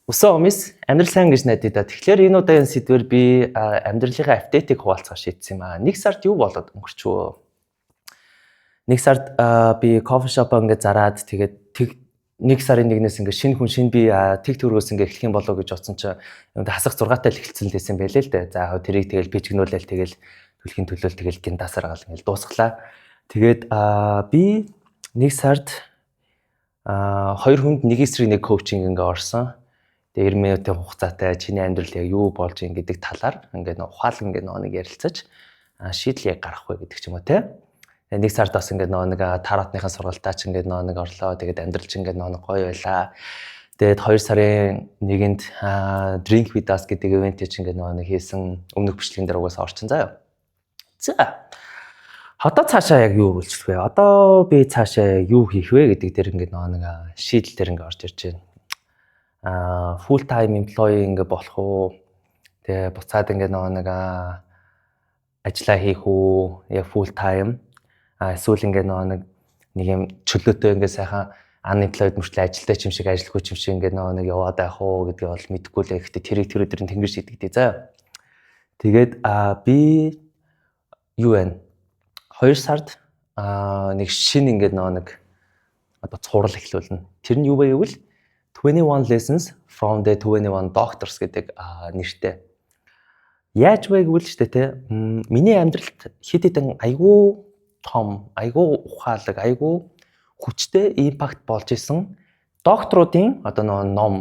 Өсөө ομис амьдрал сайн гэж найдаа да. Тэгэхээр энэ удаагийн сэдвээр би амьдралынхаа update ыг хуваалцах шийдсэн юм аа. Нэг сард юу болоод өнгөрчвөө? Нэг сард би coffee shop ингээд зараад, тэгээд тэг 1 сарын 1-ээс ингээд шинэ хүн, шинэ би тэг төгрөгөөс ингээд эхлэх юм болоо гэж бодсон чинь хасах 6-тай л эхэлсэн л байсан байлээ л дээ. За, яг тэрийг тэгэл бичгнүүлээл, тэгэл төлхийн төлөөл, тэгэл гинтасаар гал ингээд дуусглаа. Тэгээд би нэг сард хоёр хүнд нэг эсрэг нэг coaching ингээ орсон. Тэгээ 90 минутын хугацаатай чиний амьдрал яг юу болж ийн гэдэг талаар ингээд ухаалаг ингээд нэг ярилцаж, шийдэл яг гаргах вэ гэдэг ч юм уу, те. Нэг сард бас ингээд нэг tarot ныхаа сургалтаа ч ингээд нэг орлоо. Тэгээд амьдрал ч ингээд нэг гоё байлаа. Тэгээд 2 сарын 1-нд Drink with Us гэдэг event ч ингээд нэг хийсэн, өмнөх бичлэгэн дээр угаасаа орчин заяа. За. Одоо цаашаа яг юу үйлчлэх вэ? Одоо би цаашаа юу хийх вэ гэдэг дээр ингээд нэг шийдэл дээр ингээд орж ирж байна. Full time employee ингээ болох уу? Тэгээ буцаад ингээ нэг ажиллаа хийх үү? Яг full time эсвэл ингээ нэг юм чөлөөтэй ингээ сайхан unemployed мөртлөө ажилтай ч юм шиг, ажилгүй ч юм шиг ингээ нэг яваад байх уу гэдгийг бол мэдэхгүй л. Гэхдээ тэрийг тэр өдөр нь тэнгэр шийдэгдээ заа. Тэгээд би юу вэ? 2 сард нэг шин ингээд нэг одоо цуврал эхлүүлнэ. Тэр нь юу вэ гэвэл 21 Lessons from the 21 Doctors гэдэг нэртэй. Яаж вэ гэвэл штэ, те, миний амьдралд хэд хэдэн айгүй том, айгүй ухаалаг, айгүй хүчтэй impact болж исэн докторуудын одоо нөгөө ном,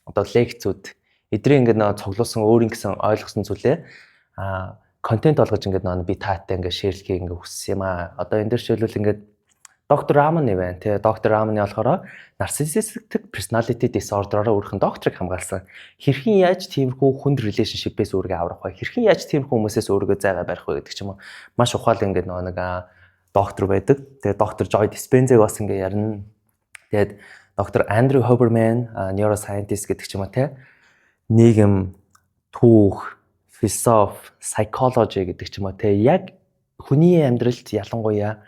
одоо лекцүүд эдрийн ингээд нөгөө цуглуулсан, өөрийн гэсэн ойлгосон зүйлээ контент болгож ингээд нөгөө би таатай ингээд share лэхийг ингээд хүссэн юм аа. Одоо энэ дээр жишээлбэл ингээд доктор Раманы байна. Тэгээ доктор Раманы болохоор narcissistic personality disorder-оор өөрийнх нь докторыг хамгаалсан. Хэрхэн яаж тиймэрхүү хүнд relationship-ээс өөрийгөө аврах вэ? Хэрхэн яаж тиймэрхүү хүмүүсээс өөрийгөө зайгаа барих вэ гэдэг ч юм уу. Маш ухаал ингээд нөгөө нэг доктор байдаг. Тэгээ доктор Joe Dispenza-г бас ингээд ярина. Тэгээд доктор Andrew Huberman, neuroscientist гэдэг ч юм уу, те. Нийгэм, түүх, философи, psychology гэдэг ч юм уу, те. Яг хүний амьдралд ялангуяа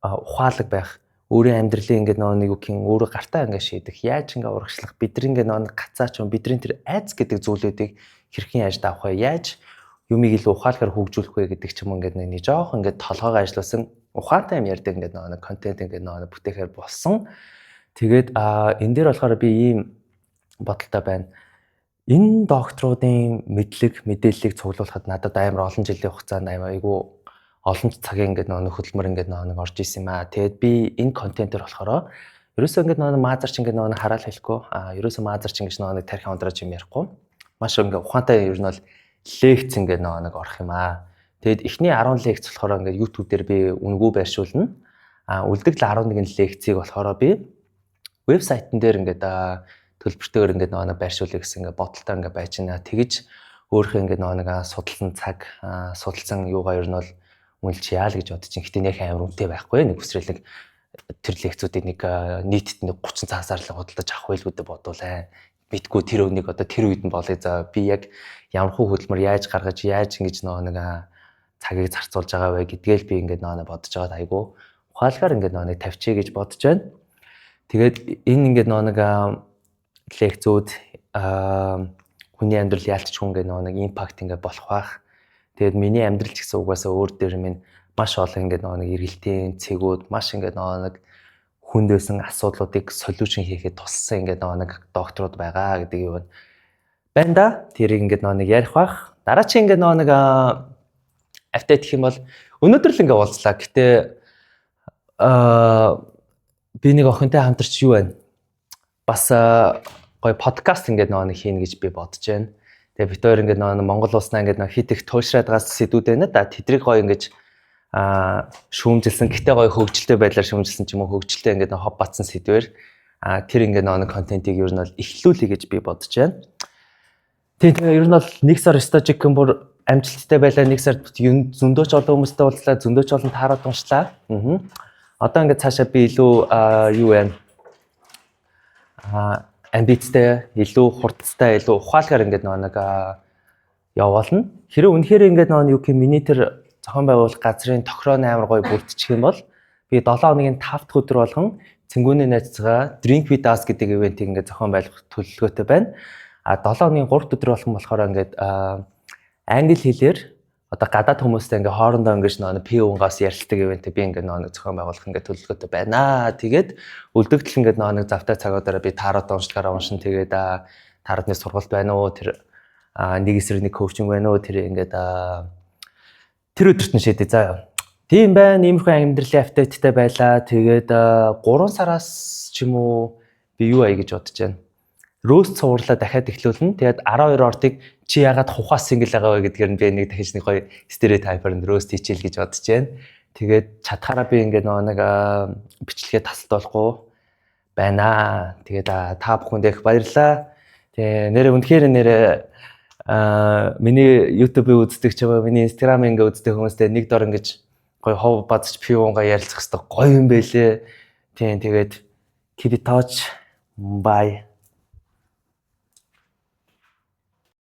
ухаалаг байх, өөрийн амьдралын ингээд нөгөө нэг үг юм өөрөө гартаа ингээд шийдэх, яаж ингээд урагшлах, бидний ингээд нөгөө гацаач юм, бидний тэр айц гэдэг зүйлүүдийг хэрхэн яаж давах вэ, яаж юмыг илүү ухаалгаар хөгжүүлэх вэ гэдэг ч юм уу, ингээд нэг жоох ингээд толгоогоо ажиллуулсан ухаантай юм ярьдаг ингээд нөгөө нэг контент ингээд нөгөө бүтээхээр болсон. Тэгээд энэ дээр болохоор би ийм бодолтой байна. Энэ докторуудын мэдлэг, мэдээллийг цуглуулахад надад амар олон жилийн хугацаанд амар айгүй олон цагийн ингээд нөгөө хөдөлмөр ингээд нөгөө нэг орж исэн юм аа. Тэгээд би энэ контентоор болохоор ерөөсөө ингээд нөгөө маазарч ингээд нөгөө хараал хэлэхгүй. Ерөөсөө маазарч ингэж нөгөө нэг тархи ундраж юм ярихгүй. Маш ингээд ухаантай ер нь бол лекц ингээд нөгөө нэг орох юм аа. Тэгээд эхний 10 лекц болохоор ингээд YouTube дээр би үнэгүй байршуулна. Үлдэгдэл 11 лекцийг болохоор би вебсайтн дээр ингээд төлбөртэйгээр ингээд нөгөө байршуулъя гэсэн ингээд бодолтой ингээд байж байна. Тэгэж өөрийнхөө ингээд нөгөө нэг судалсан цаг, судалсан юугаа ер нь бол үнэлж яа л гэж бодож чинь. Гэтэ нэх амар үнэтэй байхгүй, нэг үсрэлэг тэр лекцүүдийг нэг нийтэд нэг 30 цагсаар л худалдаж авах байлгүй дээ бодуулаа. Битгүү тэр өнийг одоо тэр үед нь болъё за, би яг ямар хуу хөдөлмөр яаж гаргаж, яаж ингэж нөгөө нэг цагийг зарцуулж байгаа вэ гэдгээл би ингээд нөгөө бодож байгаад айгу ухаалгаар ингээд нөгөө нэг тавьчихъя гэж бодож байна. Тэгээд энэ ингээд нөгөө нэг лекцүүд хүний амьдрал яалтч хүн ингээд нөгөө нэг impact ингээд болох байх. Тэгээд миний амьдрал ч гэсэн угаасаа өөр дээр минь маш олон ингээд нөгөө нэг эргэлтийн цэгүүд, маш ингээд нөгөө нэг хүнд байсан асуудлуудыг solution хийхэд тусалсан ингээд нөгөө нэг докторууд байгаа гэдэг юм байна да. Тэрийг ингээд нөгөө нэг ярих бах. Дараа чи ингээд нөгөө нэг update гэх юм бол өнөөдөр л ингээд уулзлаа. Гэтэ би нэг охинтой хамтарч юу байна? Бас гоё подкаст ингээд нөгөө нэг хийнэ гэж би бодож байна. Тэгээ бид хоёр ингээд нөгөө Монгол улснаа ингээд нөгөө хит их туйлшраад байгаа сэдвүүд байна да. Тэдрийг гоё ингэж шүүмжилсэн, гэтээ гоё хөгжилтэй байдлаар шүүмжилсэн ч юм уу, хөгжилтэй ингээд хоб батсан сэдвэр тэр ингээд нөгөө контентыг ер нь бол эхлүүлэе гэж би бодож байна. Тийм, тэгээ ер нь бол нэг сар стожик бүр амжилттай байлаа. Нэг сард зөндөөч олон хүмүүстэй уулзлаа, зөндөөч олон таарад уншлаа. Одоо ингээд цаашаа би илүү юу вэ? Амбицтай, илүү хурдтай, илүү ухаалгаар ингээд нөгөө нэг явуулна. Хэрэг үнэхээр ингээд нөгөө юу гэх юм, миний тэр зохион байгуулах газрын тохироо амар гоё бүрдчих юм бол би 7 хоногийн 5 дахь өдөр болгон Цэнгүүний найзтайгаа Drink with Us гэдэг event ийг ингээд зохион байгуулах төлөвлөгөөтэй байна. А 7 хоногийн 3 өдөр болгон болохоор ингээд англи хэлээр одоо гадаад хүмүүстэй ингээ хоорондоо ингэж нөө пив унгаас ярилцдаг event би ингээ нөө зохион байгуулах ингээ төлөвлөгөөтэй байна. Тэгээд үлдэгдэл ингээ нөө нэг завтай цагуудаараа би тарот уншлагаараа уншин. Тэгээд таротны сургалт байна уу, тэр нэг эсрэг нэг coaching байна уу, тэр ингээд тэр өдөрт нь шийдээ заа. Тийм байна. Иймэрхүү амьдралын update тай байлаа. Тэгээд 3 сараас ч юм уу би юу ая гэж бодож байна. Roast цувралаа дахиад эхлүүлнэ. Тэгээд 12 ордыг чи ягаад хухаас single байгаа вэ гэдгээр нь би нэг дахиж нэг гоё стереотипээр нь roast хийчихэл гэж бодож байна. Тэгээд чадхаараа би ингээд нөгөө нэг бичлэгээ тасалдуулахгүй байна. Тэгээд та бүхэнд их баярлалаа. Тэгээ нэрээ үнэхээр нэрээ миний YouTube-ыг үздэг ч юм уу, миний Instagram ингээ үздэг хүмүүстэй нэг дор ингэж гоё хов базч пив уунгаа ярилцах хэвээр гоё юм байлээ. Тийм, тэгээд keep it touch. Bye.